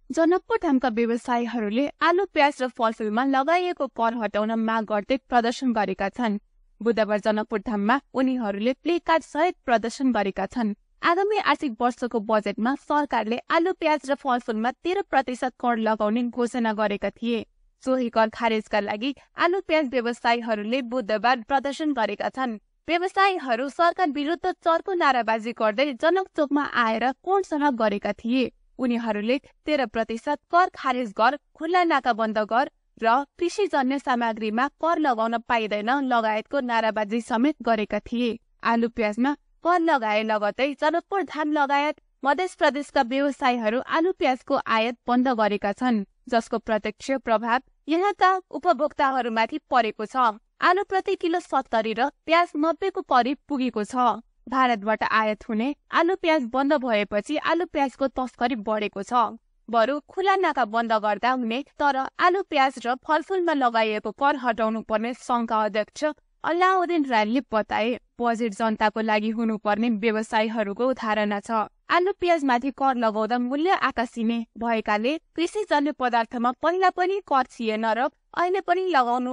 जनकपुर धामका व्यवसायीहरूले आलु प्याज र फलफूलमा लगाइएको कर हटाउन माग गर्दै प्रदर्शन गरेका छन्। बुधबार जनकपुर धाममा उनीहरूले प्ले कार्ड सहित प्रदर्शन गरेका छन्। आगामी आर्थिक वर्षको बजेटमा सरकारले आलु प्याज र फलफूलमा 13% कर लगाउने घोषणा गरेका थिए। सोही कर खारेजका लागि आलु प्याज व्यवसायीहरूले बुधबार प्रदर्शन गरेका छन्। व्यवसायीहरू सरकार विरुद्ध चर्को नाराबाजी गर्दै जनक चोकमा आएर कोणसभा गरेका थिए। उनीहरूले 13% कर खारेज गर, खुल्ला नाका बन्द गर र कृषिजन्य सामग्रीमा कर लगाउन पाइँदैन लगायतको नाराबाजी समेत गरेका थिए। आलु प्याजमा कर लगाए लगतै जनकपुर धाम लगायत मध्य प्रदेशका व्यवसायीहरू आलु प्याजको आयात बन्द गरेका छन्, जसको प्रत्यक्ष प्रभाव यहाँका उपभोक्ताहरूमाथि परेको छ। आलु प्रति किलो 70 र प्याज 90 को करिब पुगेको छ। भारतबाट आयात हुने आलु प्याज बन्द भएपछि आलु प्याजको तस्करी बढेको छ। बरु खुला नाका बन्द गर्दा हुने, तर आलु प्याज र फलफूलमा लगाइएको कर हटाउनु पर्ने संघका अध्यक्ष अल्लाउद्दिन रायले बताए। बजेट जनताको लागि हुनुपर्ने व्यवसायीहरूको धारणा छ। आलु प्याजमाथि कर लगाउँदा मूल्य आकाशिने भएकाले कृषिजन्य पदार्थमा पहिला पनि कर थिएन र अहिले पनि लगाउन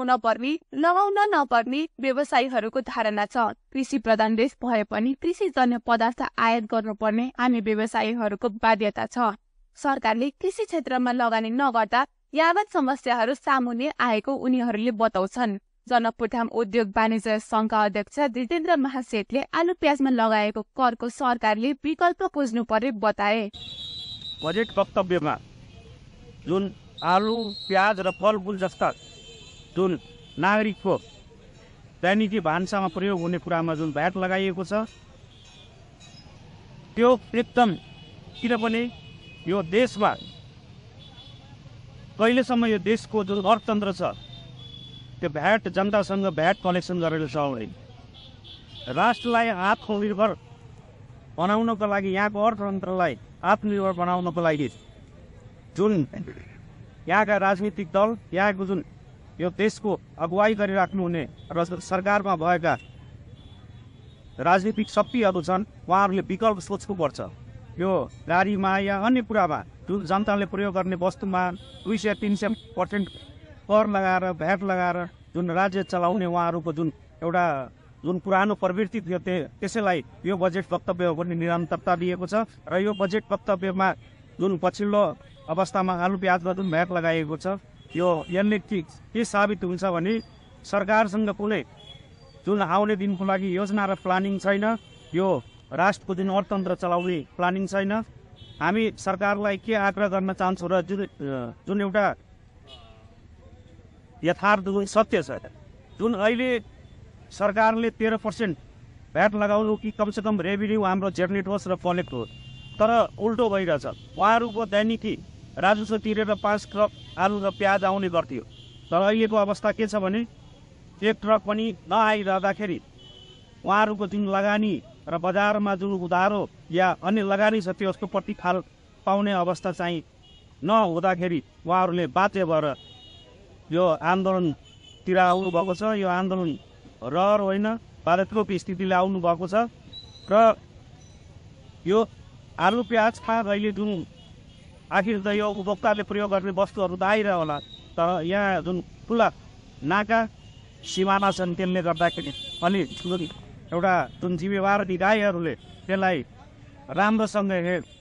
नपर्ने व्यवसायीहरूको धारणा छ। कृषि प्रधान देश भए पनि कृषिजन्य पदार्थ आयात गर्नुपर्ने हामी व्यवसायीहरूको बाध्यता छ। सरकारले कृषि क्षेत्रमा लगानी नगर्दा यावत समस्याहरू सामुन्ने आएको उनीहरूले बताउँछन्। जनकपुर धाम उद्योग वाणिज्य संघका अध्यक्ष जितेन्द्र महासेठले आलु प्याजमा लगाएको करको सरकारले विकल्प खोज्नु पर्ने बताए। बजेट वक्तव्यमा जुन आलु प्याज र फलफूल जस्ता जुन नागरिकको दैनिक भान्सामा प्रयोग हुने कुरामा जुन भ्याट लगाइएको छ, त्यो एकदम, किनभने यो देशमा कहिलेसम्म यो देशको जुन अर्थतन्त्र छ त्यो भ्याट जनतासँग भ्याट कलेक्सन गरेर चल्दैन। राष्ट्रलाई आत्मनिर्भर बनाउनको लागि, यहाँको अर्थतन्त्रलाई आत्मनिर्भर बनाउनको लागि जुन यहाँका राजनीतिक दल, यहाँको जुन यो देशको अगुवाई गरिराख्नु हुने र सरकारमा भएका राजनीतिक शक्तिहरू छन्, उहाँहरूले विकल्प सोच्नुपर्छ। यो गाडीमा या अन्य कुरामा जुन जनताले प्रयोग गर्ने वस्तुमा 200-300% कर लगाएर, भ्याट लगाएर जुन राज्य चलाउने उहाँहरूको जुन एउटा जुन पुरानो प्रवृत्ति थियो, त्यसैलाई यो बजेट वक्तव्यमा पनि निरन्तरता दिएको छ। र यो बजेट वक्तव्यमा जुन पछिल्लो अवस्थामा आलु प्याजमा जुन भ्याट लगाइएको छ, यसले के साबित हुन्छ भने सरकारसँग कुनै जुन आउने दिनको लागि योजना र प्लानिङ छैन। यो राष्ट्रको जुन अर्थतन्त्र चलाउने प्लानिङ छैन। हामी सरकारलाई के आग्रह गर्न चाहन्छौँ र जुन एउटा यथार्थ सत्य छ, जुन अहिले सरकारले 13% भ्याट लगाउनु कि कमसेकम रेभिन्यू हाम्रो जेनेरेट होस् र कलेक्ट होस्, तर उल्टो भइरहेछ। उहाँहरूको दैनिकी राजस्व तिरेर 5 ट्रक आलु र प्याज आउने गर्थ्यो, तर अहिलेको अवस्था के छ भने 1 ट्रक पनि नआइरहँदाखेरि उहाँहरूको जुन लगानी र बजारमा जुन उधारो या अन्य लगानी छ त्यसको प्रतिफल पाउने अवस्था चाहिँ नहुँदाखेरि उहाँहरूले बाध्य भएर यो आन्दोलनतिर आउनुभएको छ। यो आन्दोलन रहर होइन, बाध्यताको स्थितिले आउनुभएको छ। र यो आलु प्याजमा अहिले जुन आखिर त यो उपभोक्ताले प्रयोग गर्ने वस्तुहरू त आइरह होला, तर यहाँ जुन खुला नाका सिमाना छन्, त्यसले गर्दाखेरि अनि एउटा जुन जिम्मेवार निकायहरूले त्यसलाई राम्रोसँग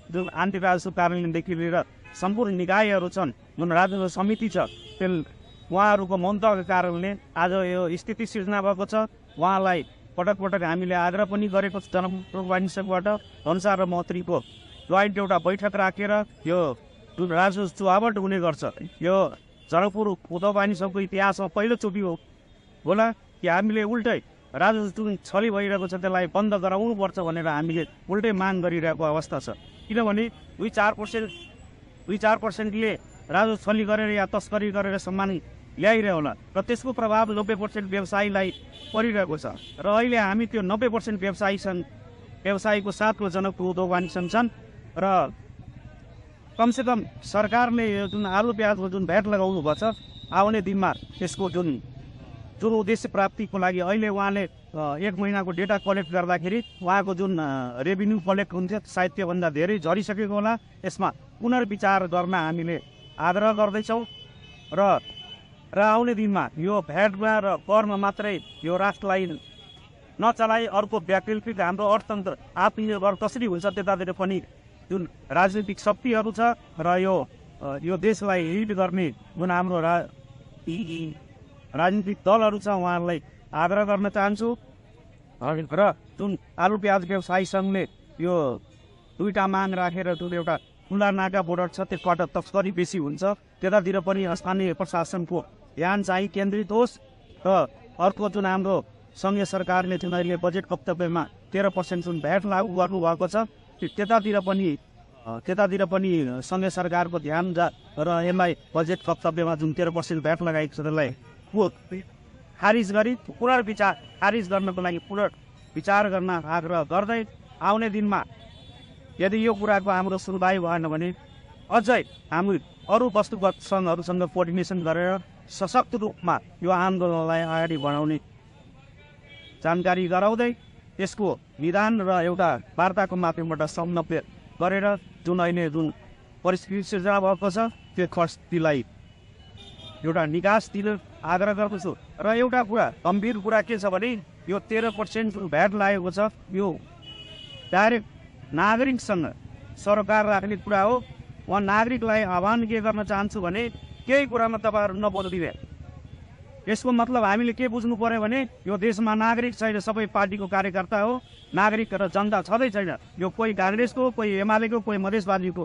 जुन आन्तरिक राजस्व कार्यालयदेखि लिएर सम्पूर्ण निकायहरू छन्, जुन राजस्व समिति छ, उहाँहरूको मन्तव्यको कारणले आज यो स्थिति सिर्जना भएको छ। उहाँलाई पटक पटक हामीले आग्रह पनि गरेको छ जनकपुर वाणिज्यबाट धनसा र मन्त्रीको जोइन्ट एउटा बैठक राखेर यो जुन राजस्व चुहावट हुने गर्छ, यो जनकपुर उद्योग वाणिज्यको इतिहासमा पहिलोचोटि होला कि हामीले उल्टै राजस्व जुन छली भइरहेको छ त्यसलाई बन्द गराउनुपर्छ भनेर हामीले उल्टै माग गरिरहेको अवस्था छ। किनभने 2-4%ले राजस्व छली गरेर या तस्करी गरेर सम्मान ल्याइरह्यो होला र त्यसको प्रभाव 90% व्यवसायीलाई परिरहेको छ। र अहिले हामी त्यो 90% व्यवसायीको साथमा जनकपुर उद्योग वाणिज्य छन् र कमसेकम सरकारले यो जुन आलु प्याजको जुन भ्याट लगाउनु भएको छ, आउने दिनमा त्यसको जुन उद्देश्य प्राप्तिको लागि अहिले उहाँले 1 महिनाको डेटा कलेक्ट गर्दाखेरि उहाँको जुन रेभिन्यू कलेक्ट हुन्थ्यो सायद त्योभन्दा धेरै झरिसकेको होला। यसमा पुनर्विचार गर्न हामीले आग्रह गर्दैछौँ र आउने दिनमा यो भ्याटमा र करमा मात्रै यो राष्ट्रलाई नचलाइ अर्को वैकल्पिक हाम्रो अर्थतन्त्र आत्मनिर्भर कसरी हुन्छ त्यतातिर पनि जुन राजनीतिक शक्तिहरू छ र यो देशलाई लिड गर्ने जुन हाम्रो राजनीतिक दलहरू छ उहाँहरूलाई आग्रह गर्न चाहन्छु र जुन आलु प्याज व्यवसायी सङ्घले यो दुईटा माग राखेर जुन एउटा खुला नाका बोर्डर छ त्यसबाट तस्करी बेसी हुन्छ त्यतातिर पनि स्थानीय प्रशासनको ध्यान चाहिँ केन्द्रित होस् र अर्को जुन हाम्रो सङ्घीय सरकारले जुन अहिले बजेट वक्तव्यमा 13% जुन भ्याट लागू गर्नुभएको छ त्यतातिर पनि सङ्घीय सरकारको ध्यान र यसलाई बजेट वक्तव्यमा जुन 13% भ्याट लगाएको छ त्यसलाई खारिज गरी पुनर्विचार खारिज गर्नको लागि पुनर्विचार गर्न आग्रह गर्दै आउने दिनमा यदि यो कुराको हाम्रो सुनवाई भएन भने अझै हामी अरू वस्तुगत सङ्घहरूसँग कोअर्डिनेसन गरेर सशक्त रूपमा यो आन्दोलनलाई अगाडि बढाउने जानकारी गराउँदै त्यसको निदान र एउटा वार्ताको माध्यमबाट समन्वय गरेर जुन अहिले जुन परिस्थिति सिर्जना भएको छ त्यो परिस्थितिलाई एउटा निकास दिन आग्रह गर्दछु र एउटा कुरा गम्भीर कुरा के छ भने यो 13% जुन भ्याट लागेको छ यो डाइरेक्ट नागरिकसँग सरकार राख्ने कुरा हो। उहाँ नागरिकलाई आह्वान के गर्न चाहन्छु भने केही कुरामा तपाईँहरू नबोलिदिए यसको मतलब हामीले के बुझ्नु पर्यो भने यो देशमा नागरिक छैन, सबै पार्टीको कार्यकर्ता हो, नागरिक र जनता छँदै छैन। यो कोही काङ्ग्रेसको, कोही एमालेको, कोही मधेसवादीको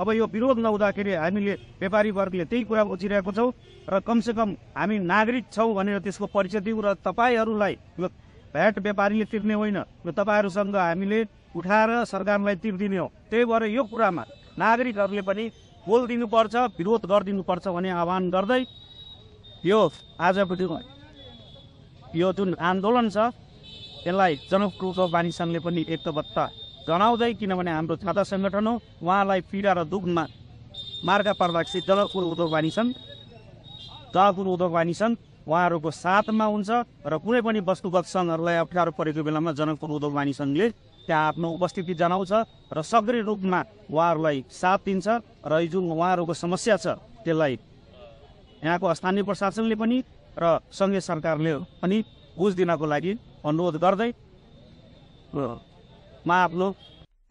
अब यो विरोध नहुँदाखेरि हामीले व्यापारी वर्गले त्यही कुरा बुझिरहेको छौँ र कमसेकम हामी नागरिक छौँ भनेर त्यसको परिचय दिउँ र तपाईँहरूलाई यो भ्याट व्यापारीले तिर्ने होइन, यो तपाईँहरूसँग हामीले उठाएर सरकारलाई तिर्दिने हो। त्यही भएर यो कुरामा नागरिकहरूले पनि बोलिदिनुपर्छ, विरोध गरिदिनुपर्छ भन्ने आह्वान गर्दै यो आजको यो जुन आन्दोलन छ यसलाई जनकपुर वाणी सङ्घले पनि एकताबद्धता जनाउँदै, किनभने हाम्रो छात्र सङ्गठन हो, उहाँलाई पीडा र दुःखमा मार्गा पर्दाखेरि जनकपुर उद्योग वाणी सङ्घ उहाँहरूको साथमा हुन्छ र कुनै पनि वस्तुगत सङ्घहरूलाई अप्ठ्यारो परेको बेलामा जनकपुर उद्योग वाणी सङ्घले त्यहाँ आफ्नो उपस्थिति जनाउँछ र सक्रिय रूपमा उहाँहरूलाई साथ दिन्छ र जुन उहाँहरूको समस्या छ त्यसलाई यहाँको स्थानीय प्रशासनले पनि र सङ्घीय सरकारले पनि बुझिदिनको लागि अनुरोध गर्दै म आफ्नो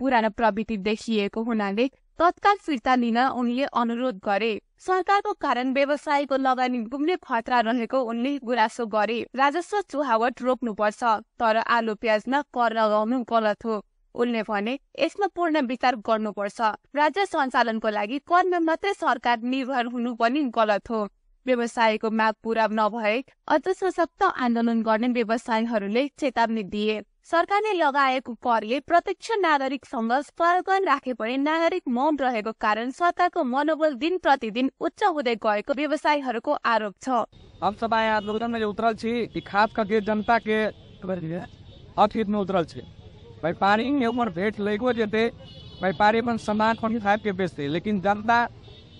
पुरानो प्रवृत्ति देखिएको हुनाले तत्काल फिर्ता लिन उनले अनुरोध गरे। सरकारको कारण व्यवसायको लगानी डुब्ने खतरा रहेको उनले गुनासो गरे। राजस्व चुहावट रोक्नुपर्छ तर आलु प्याजमा कर लगाउनु गलत हो। उनले भने यसमा पूर्ण विचार गर्नुपर्छ। राज्य सञ्चालनको लागि करमा मात्रै सरकार निर्भर हुनु पनि गलत हो। व्यवसायको माग पूरा नभए अझ सशक्त आन्दोलन गर्ने व्यवसायीहरूले चेतावनी दिए। सरकारले लगाएको करले प्रत्यक्ष नागरिकसँग सरगन राखे पनि नागरिक मौन रहेको कारण सरकारको मनोबल दिन प्रतिदिन उच्च हुँदै गएको व्यवसायीहरूको आरोप छ। हम सब आए आंदोलन में उतरल छी, खास करके जनता के हित में उतरल छी। व्यापारी के ऊपर भेंट लेगो जेते व्यापारी अपन सामान खरीद खाए के बेचते, लेकिन जनता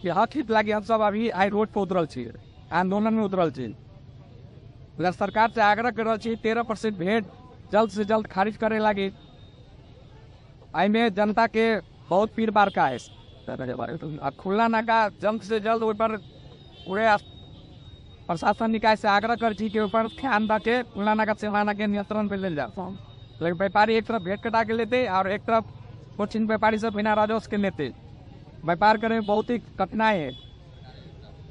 के हित लगे हम सब अभी आई रोड पे उतरल छी, आंदोलन में उतरल छी। सरकार से आग्रह कर 13% भेंट जल्द से जल्द खारिज करे लगे। में जनता के बहुत पीड़ बार का है। खुला नाका जल्द से जल्द ऊपर पूरे प्रशासन निकाय से आग्रह कर के ऊपर ध्यान रखे, खुला नाका सेवाना के नियंत्रण पे ले जाओ। लेकिन व्यापारी एक तरफ भेंट कटा के लेते और एक तरफ कुछ इन व्यापारी सब बिना राजस्व के लेते। व्यापार करने में बहुत ही कठिनाई है।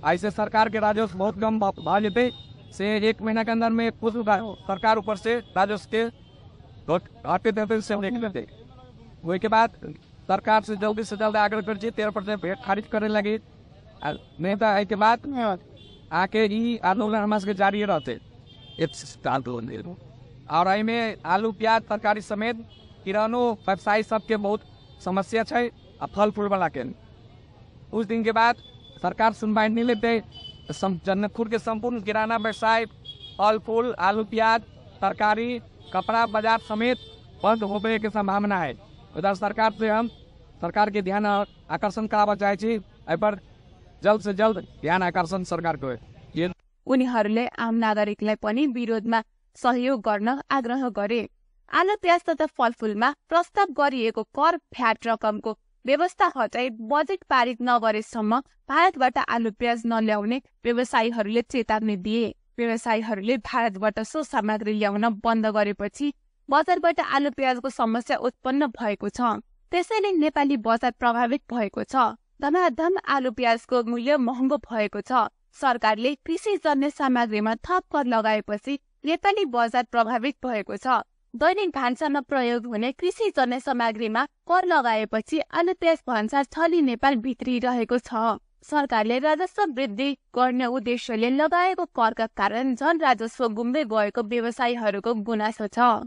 ऐसे सरकार के राजस्व बहुत कम भाव लेते से 1 महीना के अंदर में कुछ सरकार ऊपर से राजस्व के घाटे देते से लेते। वही के बाद सरकार से जल्द आग्रह कर 13% भेंट खारिज करने लगे। नहीं तो के बाद आके ही आंदोलन हमारे जारी रहते। और आई में आलू प्याज तरकारी समेत किरानो व्यवसायी सबके बहुत समस्या है। फल फूल वाला के उस दिन के बाद सरकार सुनवाई नहीं लेते। जनकपुर के संपूर्ण किराना व्यवसाय, फल फूल, आलू प्याज, तरकारी, कपड़ा बाजार समेत बंद होने की संभावना है। उधर सरकार से हम सरकार के ध्यान आकर्षण करावा चाहे पर जल्द से जल्द ध्यान आकर्षण सरकार को है। उनीहरूले आम नागरिकलाई पनि विरोधमा सहयोग गर्न आग्रह गरे। आलु प्याज तथा फलफूलमा प्रस्ताव गरिएको कर भ्याट रकमको व्यवस्था हटाई बजेट पारित नगरेसम्म भारतबाट आलु प्याज नल्याउने व्यवसायीहरूले चेतावनी दिए। व्यवसायीहरूले भारतबाट सो सामग्री ल्याउन बन्द गरेपछि बजारबाट आलु प्याजको समस्या उत्पन्न भएको छ। त्यसैले नेपाली बजार प्रभावित भएको छ। धमाधम आलु प्याजको मूल्य महँगो भएको छ। सरकारले कृषिजन्य सामग्रीमा थप कर लगाएपछि नेपाली बजार प्रभावित भएको छ। दैनिक भान्सामा प्रयोग हुने कृषिजन्य सामग्रीमा कर लगाएपछि आलु प्याज भन्सार थली नेपाल भित्रिरहेको छ। सरकारले राजस्व वृद्धि गर्ने उद्देश्यले लगाएको करका कारण झन राजस्व गुम्दै गएको व्यवसायीहरूको गुनासो छ।